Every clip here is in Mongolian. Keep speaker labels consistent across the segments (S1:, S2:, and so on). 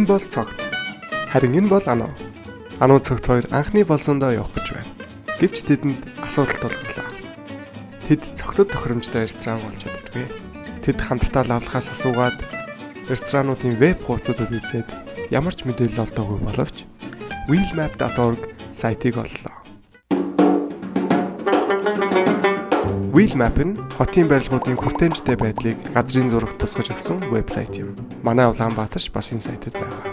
S1: Энэ бол Цогт. Харин энэ бол Ануу. Ануу, Цогт хоёр анхны болзондоо явах гэж байна. Гэвч тэдэнд асуудал тулгарлаа. Тэд Цогтод тохиромжтой ресторан олж чаддаггүй. Тэд хамтдаа лавлахаас асуугаад, ресторануудын веб хуудасуудад үзээд ямар ч мэдээлэл олдоогүй боловч wheelmap.org сайтыг оллоо. Wheelmap нь хотын барилгуудын хүртээмжтэй байдлыг газрын зурагт тусгаж өгсөн вебсайт юм. Манай Улаанбаатарч бас энэ сайтад байгаа.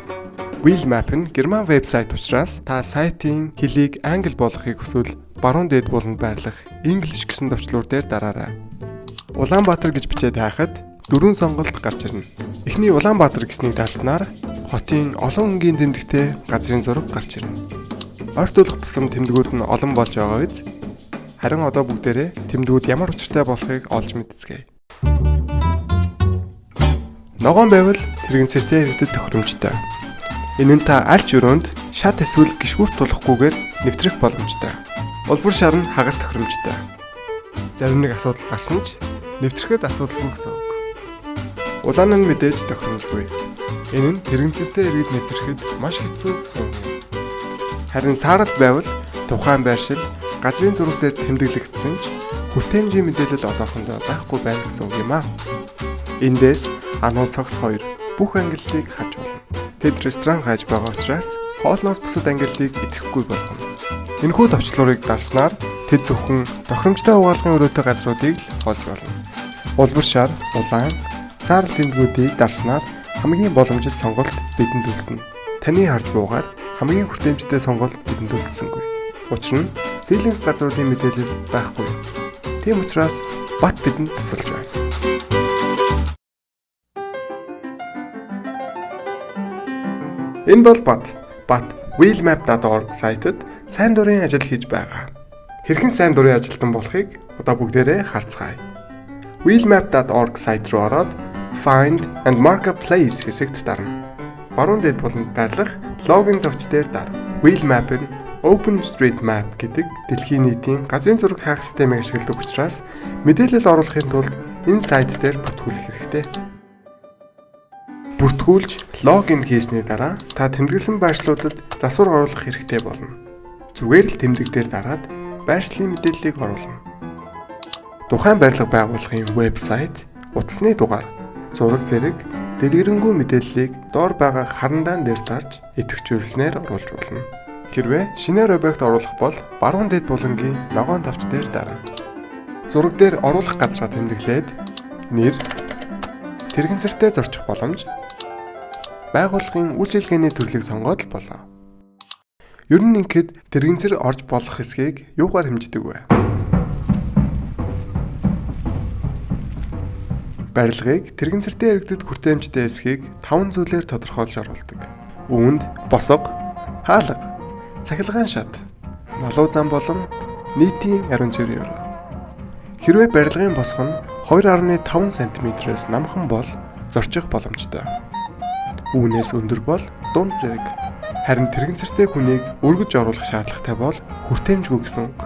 S1: Wheelmap нь герман вебсайт учраас та сайтын хэлийг англи болгохыг хүсвэл баруун дээд буланд байрлах English гэсэн товчлуур дээр дараарай. Улаанбаатар гэж бичээд хайхад дөрвөн сонголт гарч ирнэ. Эхний Улаанбаатар гэснийг дарснаар хотын олон өнгийн тэмдэгтэй газрын зураг гарч ирнэ. Ойртуулах тусам тэмдгүүд нь олон болж байгаа биз? Харин одоо бүгдээрээ тэмдгүүд ямар учиртай болохыг олж мэдцгээе. Ногоон байвал тэрэгцэртэй иргэдэд тохиромжтой. Энэ нь та аль ч өрөөнд шат эсвэл гишгүүрт тулахгүйгээр нэвтрэх боломжтой. Улбар шар нь хагас тохиромжтой. Зарим нэг асуудал гарсан ч нэвтрэхэд асуудалгүй гэсэн үг. Улаан нь мэдээж тохиромжгүй. Энэ нь тэрэгцэртэй иргэд нэвтрэхэд маш хэцүү гэсэн үг. Харин саарал байвал тухайн байршил газрын зураг дээр тэмдэглэгдсэн ч хүртээмжийн мэдээлэл одоохондоо байхгүй байна гэсэн үг юм аа. Эндээс Ануу, Цогт хоёр бүх ангиллыг харж болно. Тэд ресторан хайж байгаа учраас хоолноос бусад ангиллыг идэхгүй болгоно. Энэхүү товчлуурыг дарснаар тэд зөвхөн тохиромжтой угаалгын өрөөтэй газруудыг л олж болно. Улбар шар, улаан, саарал тэмдгүүдийг дарснаар хамгийн боломжит сонголт бидэнд үлдэнэ. Таны харж буйгаар хамгийн хүртээмжтэй сонголт бидэнд үлдсэнгүй. Учир нь дийлэнх газруудын мэдээлэл байхгүй. Тийм учраас Бат бидэнд тусалж байна. Энэ бол Бат. Бат wheelmap.org сайтад сайн дурын ажил хийж байгаа. Хэрхэн сайн дурын ажилтан болохыг одоо бүгдээрээ харцгаая. wheelmap.org сайт руу ороод Find and Mark a Place хэсэгт дарна. Баруун дээд буланд байрлах логин товч дээр дар. Wheelmap нь OpenStreetMap гэдэг дэлхийн нийтийн газрын зураг хайх системийг ашигладаг учраас мэдээлэл оруулахын тулд энэ сайт дээр бүртгүүлэх хэрэгтэй. Бүртгүүлж логин хийсний дараа та тэмдэглэсэн байршлуудад засвар оруулах хэрэгтэй болно. Зүгээр л тэмдэг дээр дараад байршлын мэдээллийг оруулна. Тухайн барилга байгууллагын вебсайт, утасны дугаар, зураг зэрэг дэлгэрэнгүй мэдээллийг доор байгаа харандаан дээр дарж идэвхжүүлснээр оруулж болно. Хэрвээ шинээр объект оруулах бол баруун дээд булангийн ногоон товч дээр дарна. Зураг дээр оруулах газраа тэмдэглээд нэр, тэрэгцэртэй зорчих боломж, байгууллагын үйлчилгээний төрлийг сонгоод л болоо. Ер нь ингэхэд тэрэгцэр орж болох хэсгийг юугаар хэмждэг вэ? Барилгыг тэрэгцэртэй иргэдэд хүртээмжтэй хэсгийг таван зүйлээр тодорхойлж оруулдаг. Үүнд босго, хаалга, цахилгаан шат, налуу зам болон нийтийн ариун цэврийн өрөө. Хэрвээ барилгын босго нь 2.5 см-ээс намхан бол зорчих боломжтой. Үүнээс өндөр бол дунд зэрэг. Харин тэрэгцэртэй хүнийг өргөж оруулах шаардлагатай бол хүртээмжгүй гэсэн үг.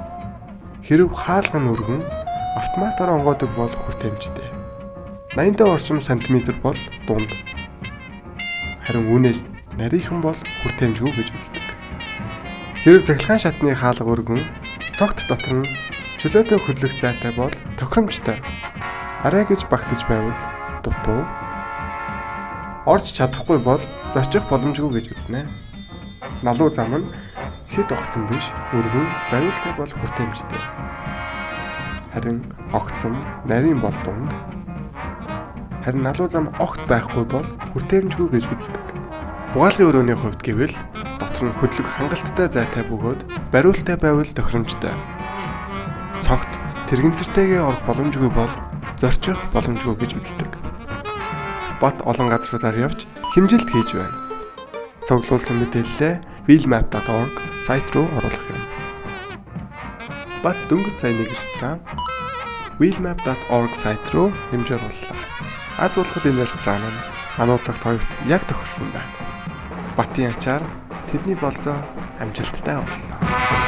S1: Хэрв хаалга нь өргөн автоматар онгойдог бол хүртээмжтэй. 85 орчим сантиметр бол дунд. Харин үүнээс нарийнхан бол хүртээмжгүй гэж үздэг. Хэрв цахилгаан шатны хаалга өргөн цогт дотор нь чөлөөтэй хөдлөх зайтай бол тохиромжтой. Арай гэж багтаж байвал дутуу. Орж чадахгүй бол зорчих боломжгүй гэж үзнэ. Налуу зам нь хэд огцон биш, өргөн, бариултай бол хүртээмжтэй. Харин огцом, нарийн бол дунд. Харин налуу зам огт байхгүй бол хүртээмжгүй гэж үздэг. Угаалгын өрөөний хувьд гэвэл дотор нь хөдлөх хангалттай зайтай бөгөөд бариултай байвал тохиромжтой. Цогт тэрэгцэртэйгээ орох боломжгүй бол зорчих боломжгүй гэж үздэг. Бат олон газруудаар явж хэмжилт хийж байна. Цуглуулсан мэдээллээ wheelmap.org сайт руу оруулах юм. Бат дөнгөж сая нэг ресторан wheelmap.org сайт руу нэмж орууллаа. Аз болоход энэ ресторан нь Ануу, Цогт хоёрт яг тохирсон байна. Батын ачаар тэдний болзоо амжилттай боллоо.